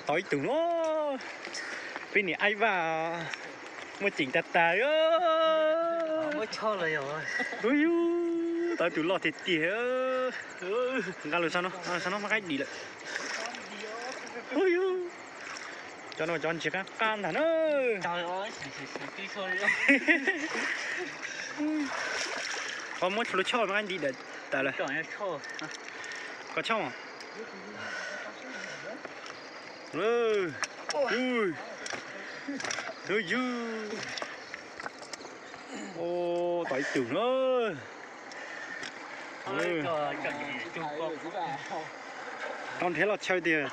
Tau ib tug no, peb niam Aib Vaj muaj ceem tag tag. Ub yus, tau ib tug loj tiag tiag. Nqa los saib no, saib no muaj qaib dim lawm. Ub yus, cov no cov ntsis qab qab ntag na. Koj muab lub choj muaj qaib dim lawm tas lawm. Koj choj. Ub yus, tau ib tug na. Tau nrhiav los chaw tiag.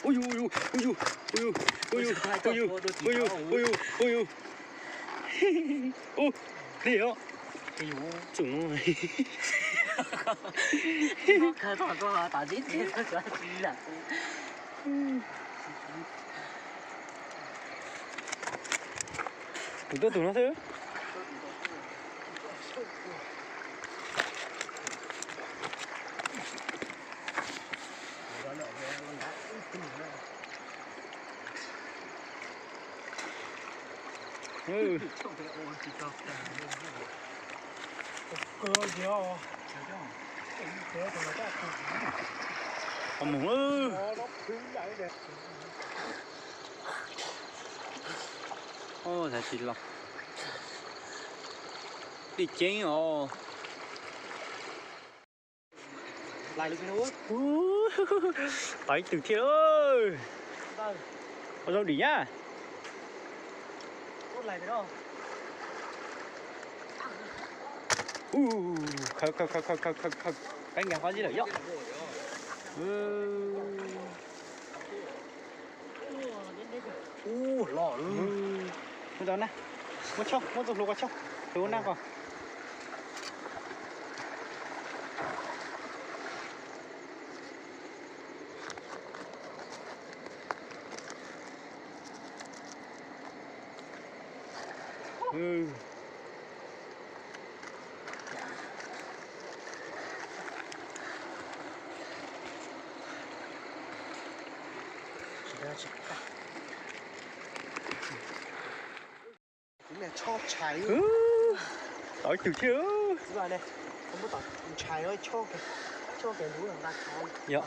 Ub yus, ub yus, ub yus, ub yus, ub yus, ub yus, ub yus, ub yus, ub yus. Ub, li os. Txum no. Kuv tuaj tus no xwb. Qhov mus. Ub, tsis los. Dej ceeb os. Tau ib tug thiab. Ua zaub dim nyab. Ub, khaws khaws khaws khaws khaws khaws, peb nkag qhov zib lawm yom. Ub, los. Muab tau na, muab choj, muab txoj hlua ko choj, hlua nag ko. Tau ib tug thiab. Yog.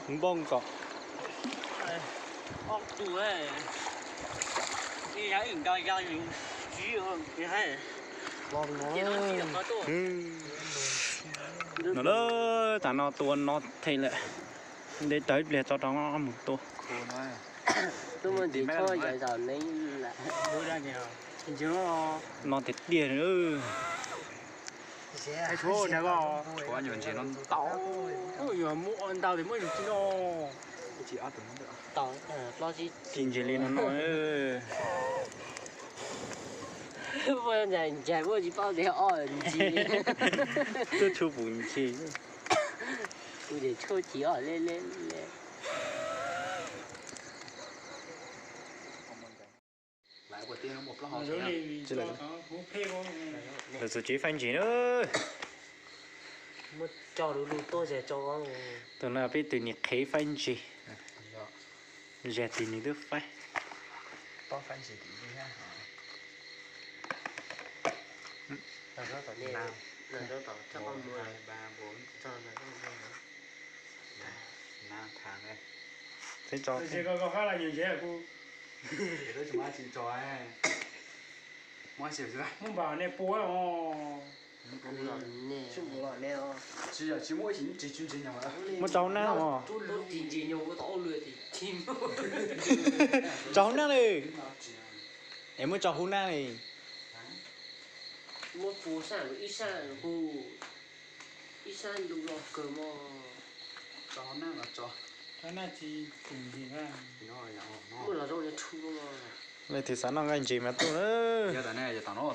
Npoj kom. No lawm, tam no tua no them lawm. Ntev tau ib pliag tso rau mus tua. No tiag tiag. Nyuag ntses no ntau, yuav muaj ntau tias muaj ntsis no. Tsis ntses li no no. Ntses muaj tsis paub tias ob ntsis. Tuaj tshuaj pum ntses. Kuv tias tshuaj ci ob le le le. Lawv txus tsev faib ntses na. Muab tso lub lub tuaj ze tso. Tus no peb tus niam qhev faib ntses. Zag tis nws twb faib. Tso. Muab npam ne pua os. Muab tso hauv nab os. Tso hauv nab li. Es muab tso hauv nab li. Muab pua sab ib sab, ib sab ntu los kawg mog. Tso hauv nab los tso. Muaj los zoo li tshu mog. Leej twg xav noj nqaij ntses mas tuaj. Yog tom no, yog tom no,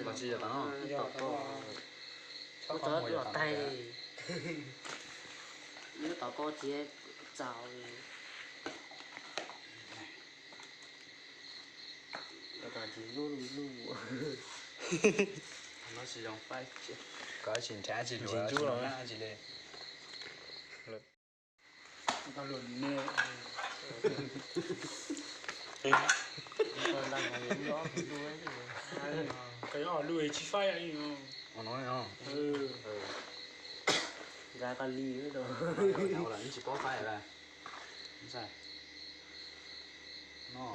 tom tsis yog tom no. Muab tso los taig. Nyob tom ko txiav txaus li. Tom tsis lub lub. Koj tsis nrhiav tsis luag tsis li. Koj ob lub tsis faib no.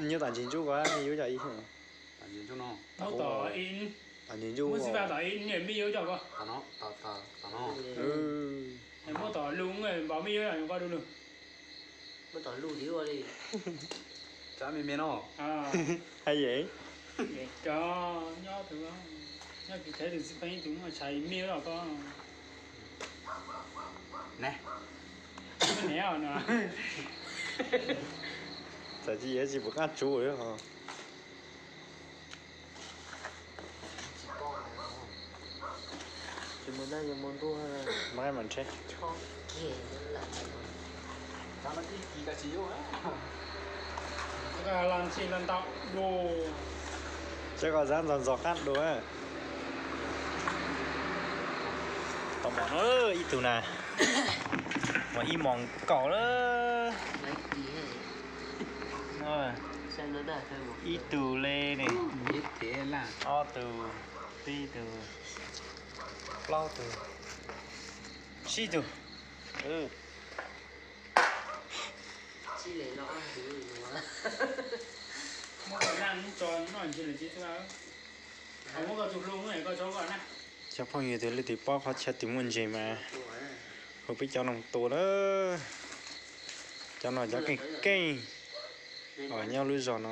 Nyob tom ntsis ntsuj ko, yuav cov ib, tom ntsis ntsuj, muab xib fab tom ib, me yuav cov ko, tom no, muab tom lub npau me yuav cov ko du lug. Muab tom lub li ua li. Cov me me no. Hais yeej. Cov nyob tus, nyob kis khev tus xib fab ib tug muaj tshais me los ko. Ne, ne no. Txawm tsis yog tsis pom qab tsuv li ho. Teb koj zab ntxog ntxog qab dua. Tau mos no ib tug na, mos ib mos nkaus lawm. Ib tug li ne, ob tug, peb tug, plaub tug, tsib tug. Cov phooj ywg, tus leej twg paub qhov chaw twg muaj ntses mas hu peb cov no tua na. Cov no cov keej keej os, nyob lub zos no.